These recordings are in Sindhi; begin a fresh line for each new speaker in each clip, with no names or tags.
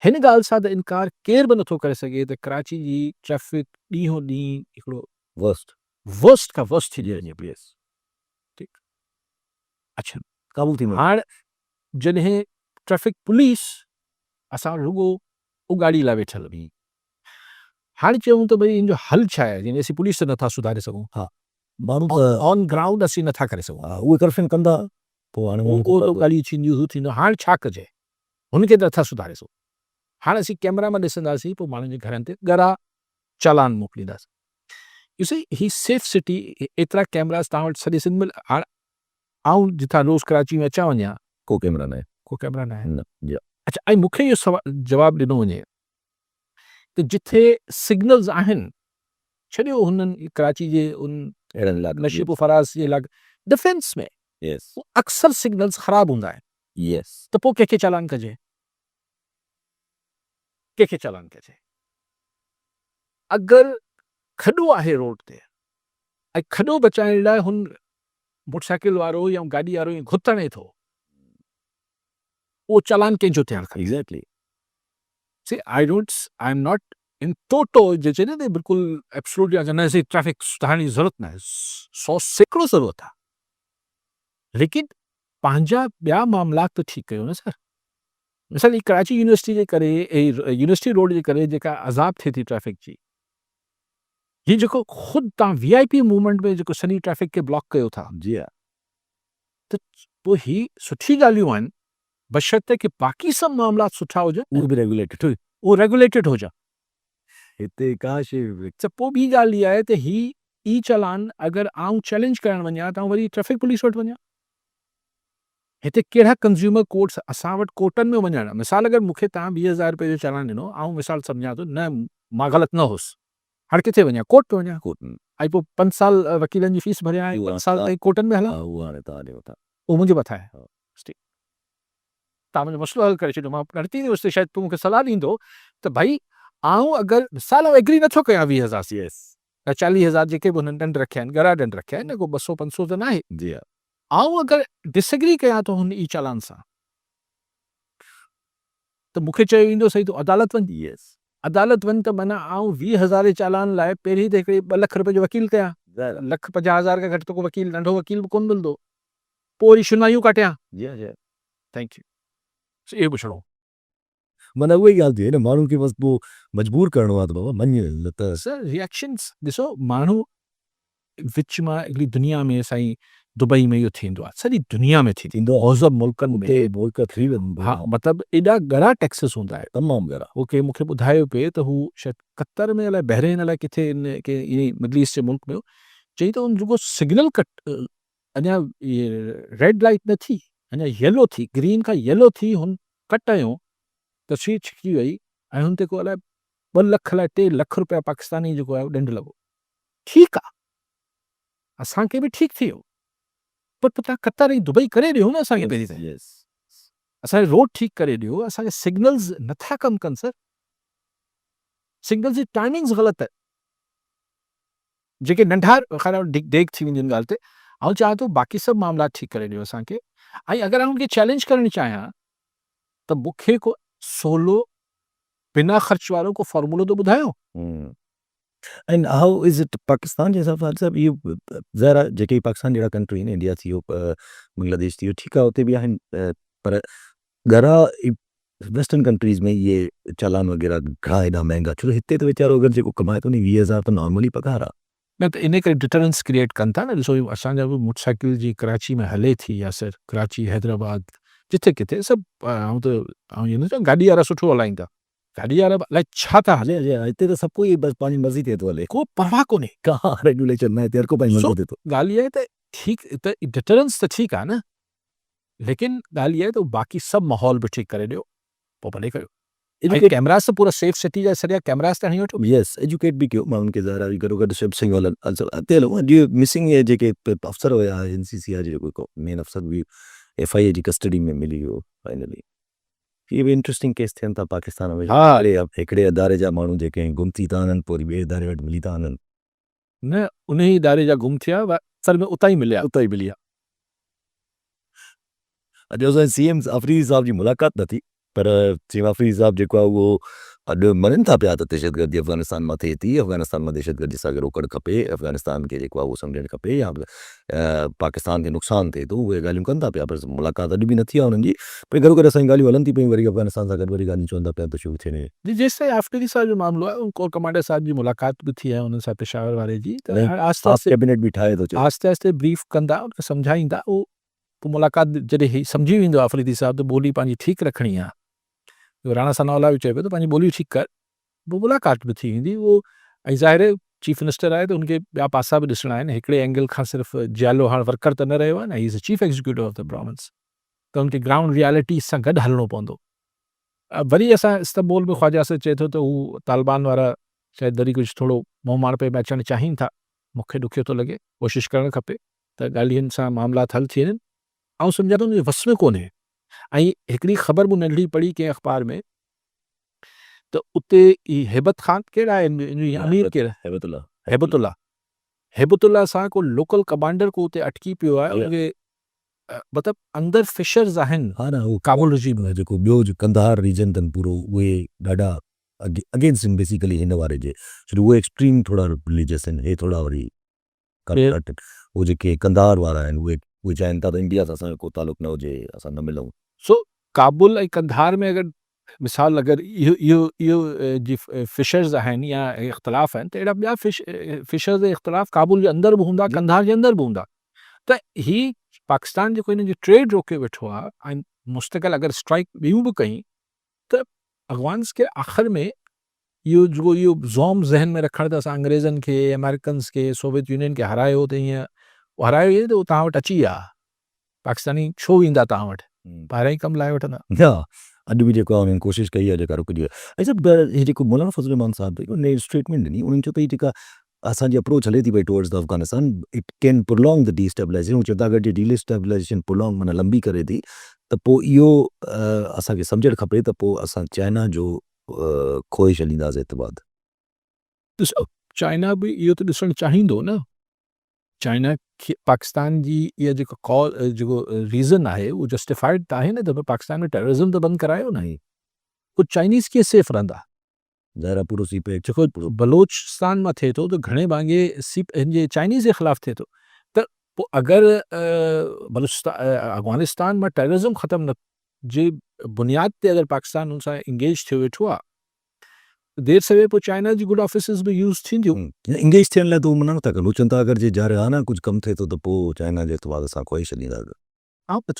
هن ڳالهه سان ته انڪار ڪير به نٿو ڪري سگهي ته ڪراچي جي ٽريفڪ ڏينهون ڏينهن هڪڙو
ورسٽ.
ورسٽ کان ورسٽ ٿيندي وڃي پئي. ٺيڪ اڇا
قابو ٿي وڃي.
هاڻ جڏهن ٽريفڪ پوليس اسان وٽ رڳو اڳاڙي لاء ويٺل هئي. هاڻ چيون ته ڀئي ان جو حل ڇا آهي يعني اسين پوليس ته نٿا سڌاري سگهون.
ها ماڻهو ته
آن گرائونڊ اسين نٿا ڪري سگهون.
ها اهي ڪرپشن ڪندا پوء هاڻي
اهو ته ڳالهيون ٿينديون هو ٿيندو هاڻ ڇا ڪجي. هن کي ته نٿا سڌاري سگهون. هاڻ اسين ڪئميرا مان ڏسنداسين پوء ماڻهن جي گهرن تي ڳرا چالان موڪلينداسين. يو سي هي سيف سٽي ايترا ڪئميراز توهان وٽ سڄي سنڌ ۾ هاڻ آئون جتان روز ڪراچي ۾ اچان وڃان.
ڪو ڪئميرا ناهي.
ڪو ڪئميرا ناهي.
نه جي.
اڇا ۽ مون کي اهو سوال جواب ڏنو وڃي ته جتي سگنلز آهن ڇڏيو هنن ڪراچي جي ان
اهڙن علائقن
نشيب و فراز جي علائقن ڊفينس ۾
يس
اڪثر سگنلز خراب هوندا آهن.
يس.
ته پوء ڪنهن کي چالان ڪجي؟ ڪنهن کي چالان ڪجي؟ اگر کڏو آهي روڊ تي ۽ کڏو بچائڻ لاء هن موٽر سائيڪل وارو يا گاڏي وارو ائين گهت هڻي ٿو، اهو چالان ڪنهن جو ٿيڻ کپي؟
Exactly.
See I don't I am not in toto جي چئجي نه بلڪل ايبسلوٽلي نه سي ٽريفڪ سڌارڻ جي ضرورت ناهي، 100% ضرورت آهي ليڪن پنهنجا ٻيا معاملات ته ٺيڪ ڪيو نه سر. مثال هي ڪراچي يونيورسٽي جي ڪري يونيورسٽي روڊ جي ڪري جيڪا عذاب ٿئي ٿي ٽريفڪ جي هي جيڪو خود تان وي آء پي موومينٽ ۾ جيڪو سڄي ٽريفڪ کي بلاڪ ڪيو ٿا.
جي ها.
ته پوء هي سٺي ڳالهيون آهن بشرطيڪ باقي سڀ معاملات سٺا هجن.
اهي به ريگوليٽيڊ.
اهي ريگوليٽيڊ هجن.
هتي ڪا شيء به.
ته پوء ٻي ڳالهه اها آهي ته هي اي چالان اگر آئون چئلينج ڪرڻ وڃان ته آئون وري ٽريفڪ پوليس وٽ وڃان. هتي ڪهڙا ڪنزيومر ڪورٽس اسان وٽ ڪورٽن ۾ وڃڻ مثال اگر مون کي توهان 20 هزار رپئي جو چالان ڏنو آئون مثال سمجهان ٿو نه مان غلط نه هوس هاڻي ڪٿي وڃان ڪورٽ ۾ وڃان
ڪورٽ ۾
۽ پوء پنج سال وڪيلن جي فيس ڀريان ۽ پنج سال تائين ڪورٽن ۾ هلان
اهو هاڻي توهان ڏيو ٿا
اهو منهنجي مٿان آهي ٺيڪ توهان منهنجو مسئلو حل ڪري ڇڏيو مان ڳڻتي ۾ هوس ته شايد تون مون کي صلاح ڏيندو ته ڀائي آئون اگر مثال آئون ايگري نٿو ڪيان 20 هزار سان
يس
يا 40 هزار جيڪي به هنن ڏنڊ رکيا آهن ڳرا ڏنڊ رکيا آهن نه ڪو ٻه سو پنج سو ته ناهي
جي ها
آئون اگر ڊس ايگري ڪيان ٿو هن اي چالان سان ته مون کي چيو ويندو سائين تون عدالت وڃ.
يس.
عدالت وڃ ته معنيٰ آئون 20 هزار جي چالان لاء پهرين ته هڪڙي ٻه لک رپين جو وڪيل ڪيان.
ظاهر آ.
لک 50 هزار کان گهٽ ته ڪو وڪيل ننڍو وڪيل به ڪونه ملندو. پوء وري شنوايون ڪاٽيان.
جي ها جي ها.
Thank you. اهو پڇڻو هو.
معنيٰ اها ئي ڳالهه ٿي وئي نه ماڻهن کي بس پوء مجبور ڪرڻو آهي ته بابا مڃ نه ته.
سر ريئڪشنس ڏسو ماڻهو وچ مان هڪڙي دنيا ۾ سائين دبئي ۾ اهو ٿيندو آهي سڄي دنيا ۾ ٿيندو آهي مهذب ملڪن ۾
اتي ملڪ ٿي ويندو
ها مطلب ايڏا ڳرا ٽيڪسز هوندا آهن
تمام ڳرا.
هو ڪنهن مون کي ٻڌايو پئي ته هو شايد قطر ۾ الائي بحرين الائي ڪٿي ان ڪنهن ائين ئي مڊل ايسٽ جي ملڪ ۾ هو چئي ته ان رڳو سگنل ڪٽ اڃا ريڊ لائيٽ نه ٿي اڃا يلو ٿي گرين کان يلو ٿي هن ڪٽ هنيو ته سيٽ ڇڪجي وئي ۽ هن تي ڪو الائي ٻه لک الائي ٽي لک روپيا پاڪستاني جيڪو آهي ڏنڊ لڳو. ٺيڪ آ اسان کي به ٺيڪ ٿي ويو پر پوء توهان قطر ۽ دبئي ڪري ڏيو نه اسان کي پهرين ته اسان جي روڊ ٺيڪ ڪري ڏيو اسان جا سگنلز نٿا ڪم ڪن سر سگنلز جي ٽائمنگز غلط آهن جيڪي ننڍا خير ڊيگهه ٿي ويندي ان ڳالهه تي آئون چاهيان ٿو باقي سڀ معاملا ٺيڪ ڪري ڏيو اسان کي ۽ اگر آئون ان کي چئلينج ڪرڻ چاهيان ته مون کي ڪو سولو بنا خرچ وارو ڪو فارمولو ته ٻڌايو.
And how is it Pakistan جي حساب سان صاحب اهو ظاهر آهي جيڪي پاڪستان جهڙا ڪنٽري آهن انڊيا ٿي ويو بنگلاديش ٿي ويو ٺيڪ آهي اتي به آهن پر ڳرا ويسٽرن ڪنٽريز ۾ اهي چالان وغيره گهڻا ايڏا مهنگا ڇو ته هتي ته ويچارو اگر جيڪو ڪمائي ٿو ني 20 هزار ته نارملي پگهار آهي.
نه ته انهي ڪري ڊٽرنس ڪريئيٽ ڪن ٿا نه ڏسو اسان جا به موٽر سائيڪل جي ڪراچي ۾ هلي ٿي يا سر ڪراچي حيدرآباد جٿي ڪٿي سڀ آئون ته آئون ائين نه چوان گاڏي وارا سٺو هلائين ٿا گاڏي وارا به الائي ڇا ٿا
هلي. جي هتي ته سڀ ڪوئي بس پنهنجي مرضي تي ٿو هلي.
ڪو پرواهه ڪونهي.
ڪا ريگيوليشن ناهي هتي هر ڪو پنهنجي مرضي تي ٿو.
ڳالهه اها آهي ته ٺيڪ ته ڊٽرنس ته ٺيڪ آهي نه ليڪن ڳالهه اها آهي ته باقي سڀ ماحول به ٺيڪ ڪري ڏيو پوء ڀلي ڪيو. ۽ ڪئميراز ته پورا سيف سٽي جا سڄا ڪئميراز ته هڻي وٺو.
يس ايجوڪيٽ به ڪيو ماڻهن کي ظاهر آهي گڏو گڏ سڀ شيون هلن اڳتي هلون اڄ مسنگ جيڪي افسر هيا اين سي سي آر جي جيڪو مين افسر به ايف I اي جي ڪسٽڊي ۾ ملي ويو فائنلي. اهي به انٽريسٽنگ ڪيس ٿين ٿا پاڪستان ۾. هڪڙي اداري جا ماڻهو جيڪي گم ٿي ٿا وڃن پوء وري ٻئي اداري وٽ ملي ٿا وڃن.
نه انهي اداري جا گم ٿيا اصل ۾ اتان ئي مليا.
اتان ئي مليا. اڄ اسان جي سي ايم آفريدي صاحب جي ملاقات نه ٿي پر چيما فريد صاحب جيڪو آهي اهو اڄ مڃن ٿا پيا ته دهشتگردي افغانستان مان ٿئي ٿي، افغانستان مان دهشتگردي اسان کي روڪڻ کپي، افغانستان کي جيڪو آهي اهو سمجهڻ کپي يا پاڪستان کي نقصان ٿئي ٿو، اهي ڳالهيون ڪن ٿا پيا پر ملاقات اڄ به نه ٿي آهي انهن جي، پر گڏوگڏ اسان جون ڳالهيون هلن ٿي پيون وري افغانستان سان گڏ وري ڳالهيون چون ٿا پيا ته شروع ٿين.
جي جيستائين آفريدي صاحب جو معاملو آهي ان ڪور ڪمانڊر صاحب جي ملاقات به ٿي آهي انهن سان پشاور واري جي ته آهستي آهستي
ڪيبنيٽ به ٺاهي ٿو چئي.
آهستي آهستي بريف ڪندا ان کي سمجهائيندا اهو پوء ملاقات جڏهن هي سمجهي ويندو آفريدي صاحب ته ٻولي پنهنجي ٺيڪ رکڻي آهي جو راڻا ثناء الله به چئي پيو ته پنهنجي ٻولي ٺيڪ ڪر پوء ملاقات به ٿي ويندي اهو ۽ ظاهر آهي چيف منسٽر آهي ته ان کي ٻيا پاسا به ڏسڻا آهن هڪڙي اينگل کان صرف جيالو هاڻ ورڪر ته نه رهيو آهي نه he is chief executive of the province ته ان کي گرائونڊ ريالٽي سان گڏ هلڻو پوندو. وري اسان استنبول ۾ خواجه آصف چئي ٿو ته هو طالبان وارا شايد وري ڪجهه ٿورو منهن ماڻهپي ۾ اچڻ چاهين ٿا مون کي ڏکيو ٿو لڳي ڪوشش ڪرڻ کپي ته ڳالهين سان معاملات حل ٿي وڃن. آئون سمجهان ٿو ان جي وس ۾ ڪونهي ۽ هڪڙي خبر مون ننڍڙي پڙهي ڪنهن اخبار ۾ ته اتي هي هيبت خان ڪهڙا آهي ان جو امير ڪير
هيبت الله
هيبت الله هيبت الله سان ڪو لوڪل ڪمانڊر ڪو اتي اٽڪي پيو آهي ان کي مطلب اندر فشرز آهن.
ها نه هو ڪابل رجيم جيڪو ٻيو جو قنڌار ريجن اٿن پورو اهي ڏاڍا اگينسٽ آهن بيسيڪلي هن واري جي ڇو جو اهي ايڪسٽريم ٿورا رليجس آهن هي ٿورا وري گهٽ اهي جيڪي قنڌار وارا آهن اهي اهي چاهين ٿا ته انڊيا سان اسان جو ڪو تعلق نه هجي اسان نه ملون.
سو ڪابل ۽ قنڌار ۾ اگر مثال اگر اهو اهو اهو جي فشرز آهن يا اختلاف آهن ته اهڙا ٻيا فشرز ۽ اختلاف ڪابل جي اندر به هوندا قنڌار جي اندر به هوندا ته هي پاڪستان جيڪو هن جي ٽريڊ روڪيو ويٺو آهي ۽ مستقل اگر اسٽرائيڪ ٻيون به ڪئي ته افغانز کي آخر ۾ اهو جيڪو اهو زوم ذهن ۾ رکڻ ته اسان انگريزن کي، آمريڪنز کي، سوويت يونين کي هارايو ته ائين هارايو ائين ته هو توهان وٽ اچي ويا. پاڪستاني ڇو ويندا توهان وٽ؟ ٻاهران ئي ڪم لاهي وٺندا.
ها اڄ به جيڪو آهي انهن ڪوشش ڪئي آهي جيڪا رڪجي وئي. ۽ صاحب هي جيڪو مولانا فضل الرحمان صاحب هڪڙو نئين اسٽيٽمينٽ ڏني انهن چيو ته هي جيڪا اسان جي اپروچ هلي ٿي پئي towards the Afghanistan it can prolong the destabilization هو چون ٿا اگر جي ڊي اسٽيبلائيزيشن پرولانگ معنيٰ لمبي ڪري ٿي ته پوء اهو اسان کي سمجهڻ کپي ته پوء اسان چائنا جو کوهي ڇڏينداسين اعتماد.
ڏسو چائنا به اهو ته ڏسڻ چاهيندو نه. چائنا کي پاڪستان جي اها جيڪو ڪال جيڪو ريزن آهي اهو جسٽيفائيڊ ته آهي نه ته پاڪستان ۾ ٽيررزم ته بند ڪرايو نه پوء چائنيز ڪيئن سيف رهندا.
ظاهر آهي پورو سي پيڪ
جيڪو بلوچستان مان ٿئي ٿو ته گهڻي ڀاڱي سي هن جي چائنيز جي خلاف ٿئي ٿو ته پوء اگر بلوچستان افغانستان مان ٽيررزم ختم نه جي بنياد تي اگر پاڪستان ان سان انگيج ٿيو ويٺو آهي ته دير سوير پوء چائنا جي گڊ آفيسز به يوز ٿينديون.
انگيج ٿيڻ لاء ته هو منع نٿا ڪن، هو چون ٿا اگر جي جارحانه ڪجهه ڪم ٿئي ٿو ته پوء چائنا جي اعتماد اسان کوهي ڇڏينداسين.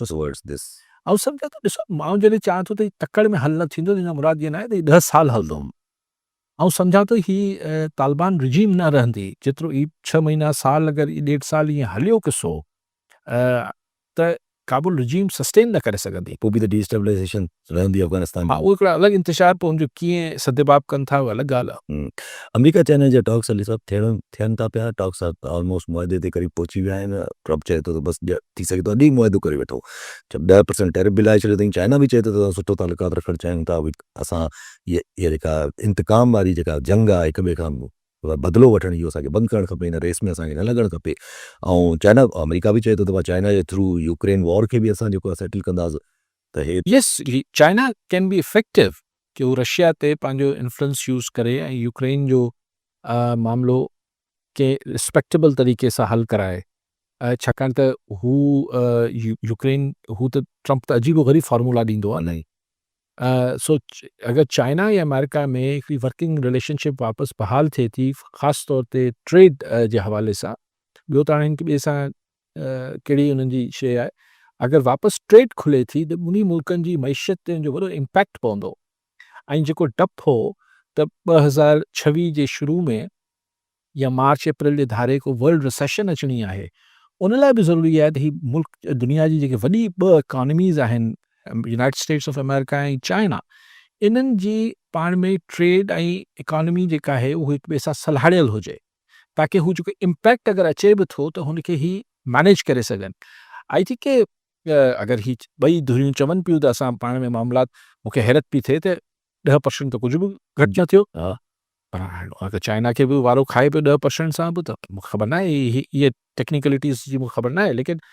ٽوورڊز دس.
آئون سمجهان ٿو ڏسو آئون جڏهن چوان ٿو ته هي تڪڙ ۾ حل نه ٿيندو ته ان جا مراد اهو ناهي ته هي ڏهه سال هلندو. آئون سمجهان ٿو هي طالبان رجيم نه رهندي جيترو هي ڇهه مهينا سال اگر ڏيڍ سال ائين هليو قصو ته ڪابل رجيم سسٽين نه ڪري سگهندي.
پوء به ته ڊي اسٽيبلائيزيشن رهندي افغانستان
۾. ها اهو هڪڙو الڳ انتشار پوء ان جو ڪيئن سدباب ڪن ٿا اهو الڳ ڳالهه
آهي. آمريڪا چائنا جا ٽاڪس علي صاحب ٿيڻ ٿين ٿا پيا ٽاڪس آلموسٽ معاهدي تي قريب پهچي ويا آهن ٽرمپ چئي ٿو ته بس ٿي سگهي ٿو اڄ ئي معاهدو ڪري وٺو 10% ٽيرف به لاهي ڇڏيو اٿئي چائنا به چئي ٿو ته اسان سٺو تعلقات رکڻ چاهيون ٿا اسان هي جيڪا انتقام واري جيڪا جنگ آهي هڪ ٻئي کان بدلو وٺڻ اهو اسان کي بند ڪرڻ کپي هن ريس ۾ اسان کي نه لڳڻ کپي ۽ چائنا آمريڪا به چئي ٿو ته چائنا جي ٿرو يوڪرين وار کي به اسان جيڪو آهي سيٽل ڪنداسين ته هي.
Yes China can be effective ڪي هو رشيا تي پنهنجو انفلوئنس يوز ڪري ۽ يوڪرين جو معاملو ڪنهن ريسپيڪٽيبل طريقي سان حل ڪرائي ڇاڪاڻ ته هو يوڪرين هو ته ٽرمپ ته عجيب و غريب فارمولا ڏيندو آهي نه سو اگر چائنا ۽ آمريڪا ۾ هڪڙي ورڪنگ رليشن شپ واپس بحال ٿئي ٿي خاص طور تي ٽريڊ جي حوالي سان ٻيو ته هاڻي هڪ ٻئي سان ڪهڙي انهن جي شيء آهي اگر واپس ٽريڊ کلي ٿي ته ٻنهي ملڪن جي معيشت تي ان جو وڏو امپيڪٽ پوندو ۽ جيڪو ڊپ هو ته 2026 جي شروع ۾ يا مارچ اپريل جي ڌاري ڪو ورلڊ ريسيشن اچڻي آهي ان لاء به ضروري آهي ته هي ملڪ دنيا جي جيڪي وڏي ٻه اڪانميز آهن United States of America ۽ China انهن جي پاڻ ۾ ٽريڊ ۽ اڪانمي جيڪا آهي اهو هڪ ٻئي سان سلهاڙيل هجي تاڪه هو جيڪو امپيڪٽ اگر اچي به ٿو ته هن کي هي مينيج ڪري سگهن I think اگر هي ٻئي ڌريون چون پيون ته اسان پاڻ ۾ معاملات مون کي حيرت پئي ٿئي ته 10% ته ڪجهه به گهٽ نه ٿيو پر هاڻ اگر چائنا کي به وارو کائي پيو 10% سان به ته مون کي خبر ناهي اهي ٽيڪنيڪلٽيز جي مون کي خبر ناهي ليڪن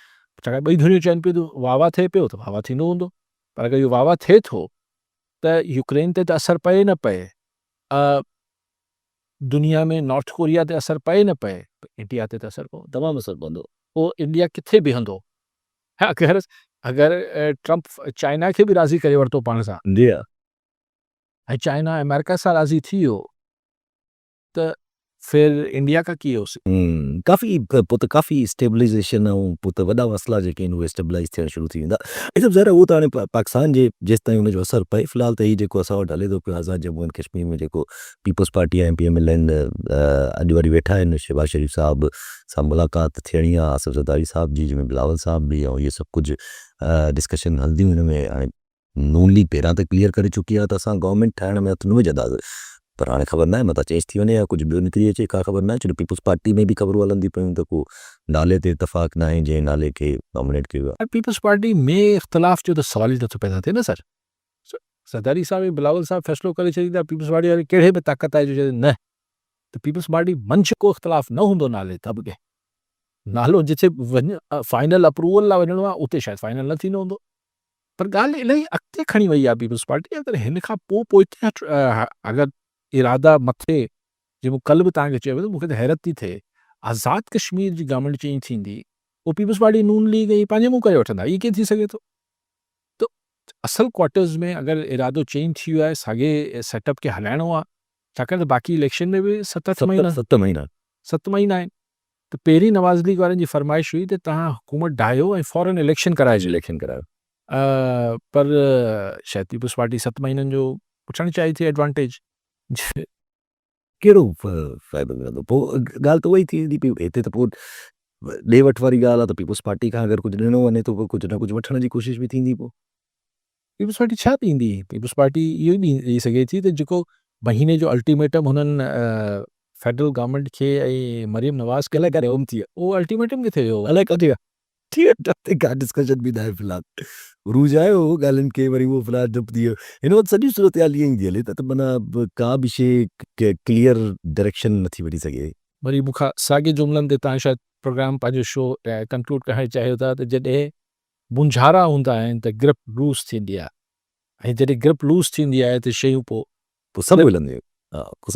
ڇاڪاڻ ٻئي ڌريون چون پيون ته واهه واهه ٿئي پيو ته واهه واهه ٿيندو هوندو پر اگر اهو واهه واهه ٿئي ٿو ته يوڪرين تي ته اثر پئي نه پئي، دنيا ۾ نارٿ ڪوريا تي اثر پئي نه پئي، انڊيا تي ته اثر پوندو.
تمام اثر پوندو.
پوء انڊيا ڪٿي بيهندو؟ اگر اگر ٽرمپ چائنا کي به راضي ڪري ورتو پاڻ سان.
جي ها.
۽ چائنا آمريڪا سان راضي ٿي ويو ته ڦر انڊيا کا ڪي هوسي.
ڪافي پوء ته ڪافي اسٽيبلائيزيشن ۽ پوء ته وڏا مسئلا جيڪي آهن اهي اسٽيبلائيز ٿيڻ شروع ٿي ويندا. هي سڀ ظاهر آهي اهو ته هاڻي پاڪستان جي جيستائين ان جو اثر پئي في الحال ته هي جيڪو اسان وٽ هلي ٿو پيو آزاد ڄمون اينڊ ڪشمير ۾ جيڪو peoples party ۽ P M L N اڄ وري ويٺا آهن شهباز شريف صاحب سان ملاقات ٿيڻي آهي آصف زرداري صاحب جي جنهن ۾ بلاول صاحب به ۽ اهي سڀ ڪجهه ڊسڪشن هلنديون هن ۾ هاڻي نون ليگ پهريان ته ڪليئر ڪري چڪي آهي ته اسان گورنمينٽ ٺاهڻ ۾ هٿ نه وجهنداسين پر هاڻي خبر ناهي متان چينج ٿي وڃي يا ڪجهه ٻيو نڪري اچي ڪا خبر ناهي ڇو جو پيپلز پارٽي ۾ به خبرون هلنديون پيون ته ڪو نالي تي اتفاق ناهي جنهن نالي کي نامينيٽ ڪيو ويو آهي.
پيپلز پارٽي ۾ اختلاف جو ته سوال ئي نٿو پيدا ٿئي نه سر. زرداري صاحب ۽ بلاول صاحب فيصلو ڪري ڇڏيندا پيپلز پارٽي واري ڪهڙي ۾ طاقت آهي جو چئي نه ته پيپلز پارٽي منجهه ڪو اختلاف نه هوندو نالي ته به نالو جتي وڃ فائنل اپروول لاء وڃڻو آهي اتي شايد فائنل نه ٿيندو هوندو. پر ڳالهه الاهي اڳتي کڻي وئي آهي پيپلز پارٽي اگر هن کان پوء پوئتي هٽ اگر ارادا مٿي جي مون ڪلهه به توهان کي چيو ته مون کي ته حيرت ٿي ٿئي آزاد ڪشمير جي گورنمينٽ چينج ٿيندي پوء پيپلز پارٽي نون ليگ ۽ پنهنجي منهن ڪري وٺندا اهي ڪيئن ٿي سگهي ٿو ته اصل ڪوارٽرز ۾ اگر ارادو چينج ٿي ويو آهي ساڳي سيٽ اپ کي هلائڻو آهي ڇاڪاڻ ته باقي اليڪشن ۾ به ست اٺ مهينا
ست مهينا
ست مهينا آهن ته پهرين نواز ليگ وارن جي فرمائش هئي ته توهان حڪومت ڊاهيو ۽ فورن اليڪشن ڪرائجي.
اليڪشن ڪرايو.
پر شايد پيپلز پارٽي ست مهينن جو پڇڻ چاهي ٿي ايڊوانٽيج.
ڪهڙو فائدو ملندو پوء ڳالهه ته اها ئي ٿي ويندي پيو هتي ته پوء ڏي وٺ واري ڳالهه آهي ته پيپلز پارٽي کان اگر ڪجهه ڏنو وڃي ٿو پوء ڪجهه نه ڪجهه وٺڻ جي ڪوشش به ٿيندي پوء.
پيپلز پارٽي ڇا ڏيندي؟ پيپلز پارٽي اهو ئي ڏئي سگهي ٿي ته جيڪو مهيني جو الٽيميٽم هنن فيڊرل گورنمينٽ کي ۽ مريم نواز کي
الائي ڪڏهن گم ٿي ويو.
اهو الٽيميٽم ڪٿي ويو؟
الائي ڪٿي ويو. ٿي ويو تي ڪا ڊسڪشن به ناهي في الحال. عروج آيو هو ڳالهين کي وري اهو في الحال ڊپ ٿي ويو. هن وقت سڄي صورتحال ائين ئي ٿي هلي ته معنيٰ ڪا به شيء ڪليئر ڊائريڪشن نٿي وٺي سگهي.
وري مون کان ساڳي جملن تي توهان شايد پروگرام پنهنجو شو ڪنڪلوڊ ڪرڻ چاهيو ٿا ته جڏهن مونجهارا هوندا آهن ته گرپ لوز ٿيندي آهي ۽ جڏهن گرپ لوز ٿيندي آهي ته شيون پوء
پوء سڀ ملنديون آهن.